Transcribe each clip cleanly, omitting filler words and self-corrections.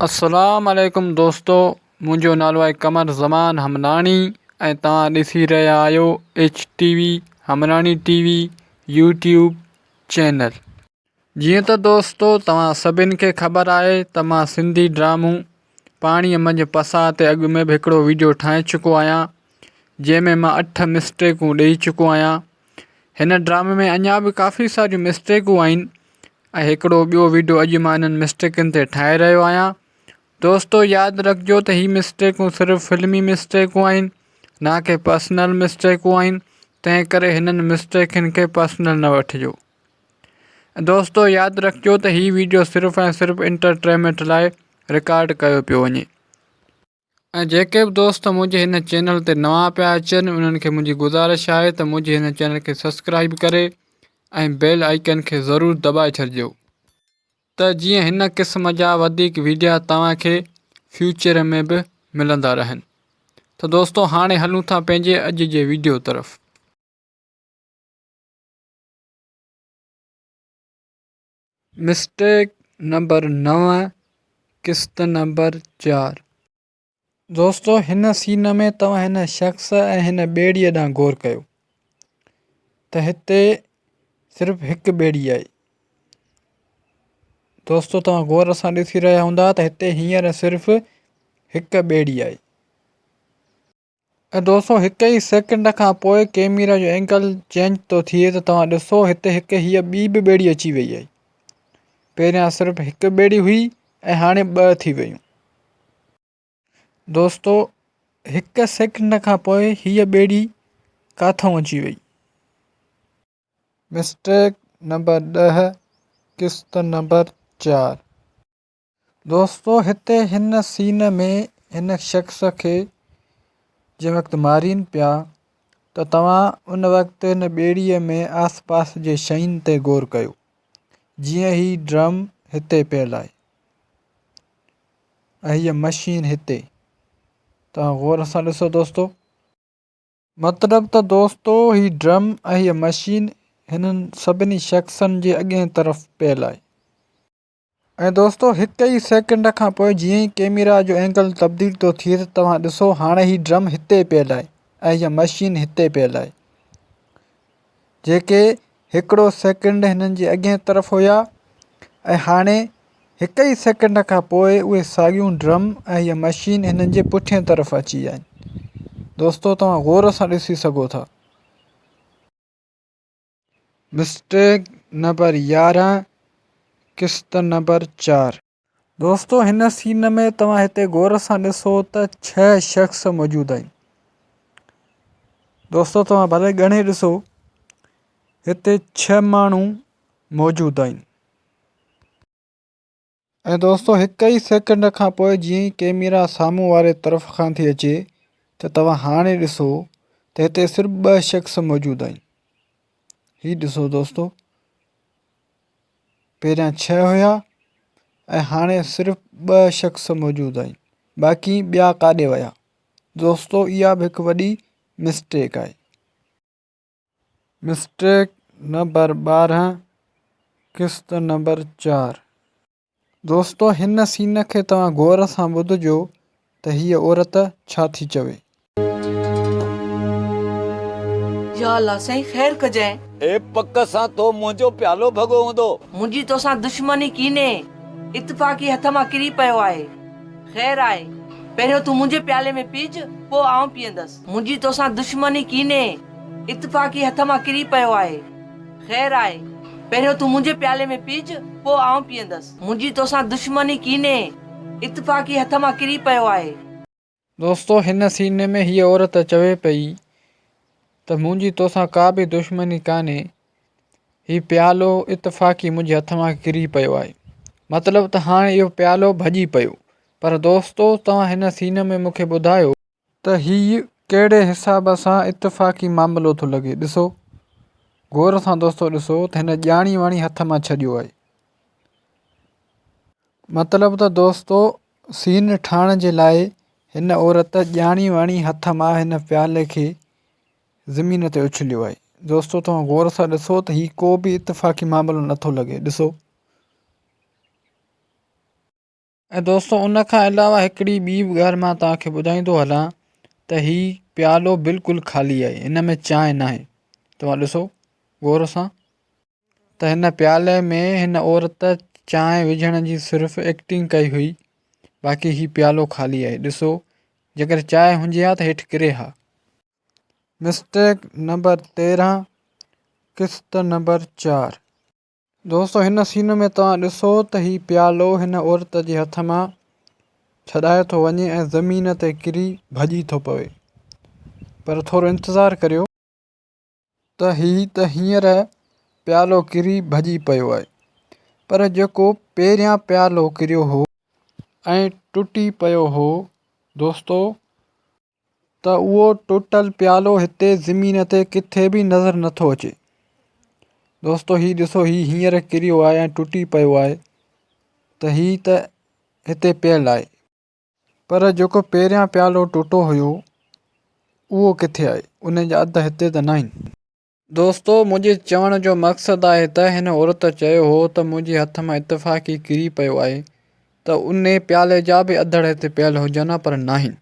السلام عليڪم دوستو منهنجو نالو آهي قمر زمان همناڻي ۽ توهان ڏسي رهيا آهيو H T V Humnani T V YouTube channel. جيئن ته دوستو توهان سڀن کي خبر آهي ته مان سنڌي ڊرامو پاڻيء منجهه پساهه تي اڳ ۾ به هڪڙو ويڊيو ٺاهي چڪو آهيان جنهن ۾ مان اٺ مسٽيڪون ڏئي چڪو آهيان هن ڊرامي ۾ اڃا به ڪافي ساريون مسٽيڪون آهن ۽ هڪڙو ٻيو ويڊيو اڄ مان انهن مسٽيڪن تي ٺاهي رهيو آهيان دوستو ياد رکجو ته هي مسٽيڪون صرف فلمي مسٽيڪون آهن نه ڪي پرسنل مسٽيڪون آهن تنهن ڪري هنن مسٽيڪن کي پرسنل نه وٺجو دوستو ياد رکجو ته هي ويڊيو صرف ۽ صرف انٽرٽينمينٽ لاء رڪارڊ ڪيو پيو وڃي ۽ جيڪي به دوست منهنجي هن چينل تي نوان پيا اچن انهن کي منهنجي گذارش آهي ته منهنجي هن چينل کي سبسڪرائب ڪري ۽ بيل آئيڪن کي ضرور دٻائي ڇڏجو ته جيئن هن قسم جا وڌيڪ ويڊيا توهان کي فيوچر ۾ به ملندا رهن ته دوستو هاڻي هلون ٿا پنهنجي اڄ جي ويڊيو طرف. مسٽيڪ نمبر نو قسط نمبر چار. دوستو هن سين ۾ توهان هن شخص ۽ هن ٻيڙيء ڏانهن غور ڪيو ته هتي صرف هڪ ٻيڙي آهي. دوستو توهان غور سان ڏسي رهيا هوندا ته هتي هينئر صرف هڪ ٻيڙي آهي. ۽ دوستو هڪ ئي سيڪنڊ کان پوء ڪيميرا جو اينگل چينج ٿو ٿئي ته توهان ڏسو هتي هڪ هيء ٻي به ٻيڙي اچي وئي آهي پهريان صرف هڪ ٻيڙي هئي ۽ هاڻي ٻه ٿي ويون دوستو هڪ سيڪنڊ کان پوء هيء ٻيڙي ڪاٿئون اچي وئي مسٽيڪ نمبر ڏهه قسط نمبر چار. دوستو هتي هن سين ۾ هن شخص کي جنهن وقت مارين پيا ته توهان ان وقت هن ٻيڙيء ۾ آس پاس جي شين تي غور ڪيو جيئن هي ڊرم هتي پيل آهي ۽ هيء مشين هتي توهان غور سان ڏسو دوستو. مطلب ته دوستو هي ڊرم ۽ هيء مشين هنن سڀني شخصن جي اڳئين طرف پيل آهي. ۽ دوستو هڪ ئي سيڪنڊ کان پوء جيئن ئي ڪيميرا جو اينگل تبديل ٿو ٿئي ته توهان ڏسو هاڻي هي ڊرم هتي پيل آهي ۽ هيء مشين هتي پيل آهي جيڪي هڪڙو سيڪنڊ هنن جي اڳئين طرف هيا ۽ هاڻي هڪ ئي سيڪنڊ کان پوء اهي ساڳيون ڊرم ۽ هيء مشين هنن جي پٺئين طرف اچي ويا آهن دوستو توهان غور سان ڏسي سگهو ٿا. مسٽيڪ نمبر 11 قسط نمبر چار. دوستو هن سين ۾ توهان هتي غور سان ڏسو ته ڇهه شخص موجود آهن. دوستو توهان ڀلي ڳڻي ڏسو هتي ڇهه ماڻهو موجود آهن. ۽ دوستو هڪ ئي سيڪنڊ کان پوء جيئن ئي ڪيميرا سامهون واري طرف کان ٿي اچي ته توهان هاڻي ڏسو ته هتي صرف ٻه شخص موجود آهن هي ڏسو دوستو پهريان ڇهه هيا ۽ هاڻي صرف ٻه شخص موجود آهن باقي ٻيا ڪاڏي ويا دوستو اها به هڪ وڏي مسٽيڪ آهي. مسٽيڪ نمبر 12 قسط نمبر چار. دوستو هن سين کي توهان غور سان ٻڌجو ته هيء عورت ڇا ٿي چوي. يا الله سائين خير ڪجانء. اي پڪ سان تو منهنجو پيالو ڀڳو هوندو. منهنجي توسان دشمني ڪينهي. اتفاقي هٿ مان ڪري پيو آهي. خير آهي. پهريون تون منهنجي پيالي ۾ پيج، پوء آئون پيئندس. منهنجي توسان دشمني ڪينهي. اتفاقي هٿ مان ڪري پيو آهي. خير آهي. پهريون تون منهنجي پيالي ۾ پيج، پوء آئون پيئندس. منهنجي توسان دشمني ڪينهي. اتفاقي هٿ مان ڪري پيو آهي. دوستو هن سين ۾ هيء عورت چوي پئي ته منهنجي توسان ڪا به دشمني ڪانهي. هي پيالو اتفاقي منهنجي هٿ مان ڪري پيو آهي. مطلب ته هاڻي اهو پيالو ڀڄي پيو. پر دوستو توهان هن سين ۾ مون کي ٻڌايو. ته هي ڪهڙي حساب سان اتفاقي معاملو ٿو لڳي. ڏسو غور سان دوستو ڏسو ته هن ڄاڻي واڻي هٿ مان ڇڏيو آهي. مطلب ته دوستو سين ٺاهڻ جي لاء هن عورت ڄاڻي واڻي هٿ مان هن پيالي کي زمين تي اڇليو آهي. دوستو توهان غور سان ڏسو ته هي ڪو به اتفاقي معاملو نٿو لڳي. ڏسو. ۽ دوستو ان کان علاوه هڪڙي ٻي به ڳالهه مان توهان کي ٻڌائيندو هلان ته هي پيالو بلڪل خالي آهي هن ۾ چانهه ناهي توهان ڏسو غور سان ته هن پيالي ۾ هن عورت چانهه وجهڻ جي صرف ايڪٽنگ ڪئي هئي باقي هي پيالو خالي آهي ڏسو جيڪر چانهه هجي ها ته هيٺ ڪري ها. مسٽيڪ نمبر 13 قسط نمبر 4. دوستو هن سين ۾ توهان ڏسو ته هي پيالو هن عورت جي هٿ مان ڇڏائي ٿو وڃي ۽ زمين تي ڪري ڀڄي ٿو پوي پر ٿورو انتظار ڪريو ته هي ته هينئر پيالو ڪري ڀڄي پيو آهي پر جيڪو پهريان پيالو ڪريو هو ۽ ٽٽي پيو هو دوستو ته اهو ٽٽل پيالو هتي زمين تي ڪٿي به نظر نٿو اچي. دوستو هي ڏسو هي هينئر ڪريو آهي ۽ ٽٽي پيو آهي ته هي ته هتي پيل آهي پر جيڪو پهريان پيالو ٽٽو هيو اهو ڪٿي آهي ان جا اڌ هتي ته ناهن. دوستو منهنجي چوڻ جو مقصد آهي ته هن عورت چيو هو ته منهنجي هٿ مان اتفاقي ڪري پيو آهي ته انهي پيالي جا به اڌڙ هتي پيل هجن ها پر ناهن.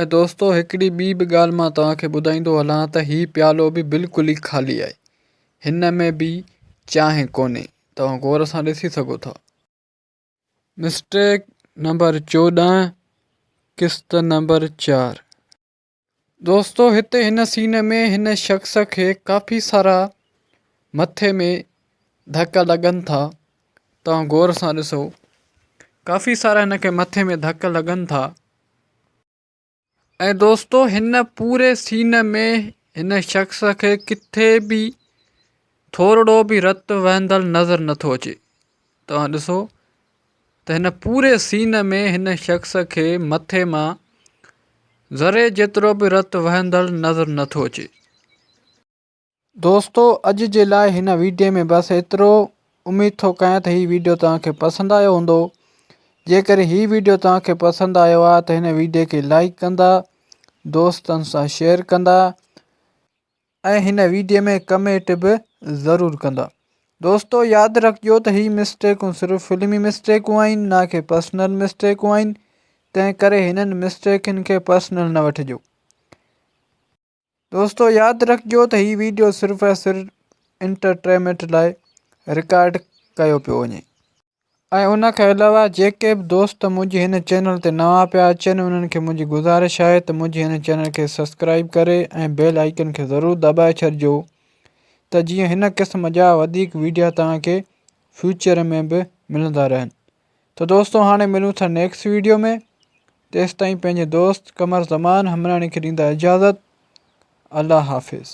۽ دوستو هڪڙي ٻي به ڳالهه مان توهان کي ٻڌائيندو هلان ته هي پيالو به بلڪل ئي خالي آهي هن ۾ به چانهه ڪونهي توهان غور سان ڏسي سگهو ٿا. مسٽيڪ نمبر 14 قسط نمبر 4. دوستو هتي هن سين ۾ هن شخص کي ڪافي سارا مٿي ۾ ڌڪ لڳن ٿا توهان غور سان ڏسو ڪافي سارا هن کي مٿي ۾ ڌڪ لڳن ٿا ۽ دوستو هن پوري سين ۾ هن شخص کي ڪٿي به ٿورڙو به رت وهندل نظر نٿو اچي توهان ڏسو ته هن پوري سين ۾ هن شخص کي مٿي مان ذري جيترو به رت وهندڙ نظر نٿو اچي. دوستو اڄ جي لاء هن ويڊيو ۾ بس ايترو اميد ٿو ڪيان ته هي ويڊيو توهان کي پسند آيو هوندو جيڪڏهن هي ويڊيو توهان کي پسند آيو آهي ته هن ويڊيو کي لائڪ ڪندا دوستن سان شيئر ڪندا ۽ هن ويڊيو ۾ ڪمينٽ به ضرور ڪندا. دوستو ياد رکجو ته هي مسٽيڪون صرف فلمي مسٽيڪون آهن نه ڪي پرسنل مسٽيڪون آهن تنهن ڪري هنن مسٽيڪن کي پرسنل نه وٺجو. دوستو ياد رکجو ته هي ويڊيو صرف ۽ صرف انٽرٽينمينٽ لاء رڪارڊ ڪيو پيو وڃي. ۽ ان کان علاوه جيڪي به دوست منهنجي هن چينل تي نوان پيا اچن انهن کي منهنجي گذارش آهي ته منهنجي هن چينل کي سبسڪرائب ڪري ۽ بيل آئيڪن کي ضرور دٻائي ڇڏجو ته جيئن هن قسم جا وڌيڪ ويڊيا توهان کي فيوچر ۾ به ملندا رهن ته دوستو هاڻي ملون ٿا نيڪسٽ ويڊيو ۾ تيستائين پنهنجي دوست قمر زمان همراڻي کي ڏيندا اجازت الله حافظ.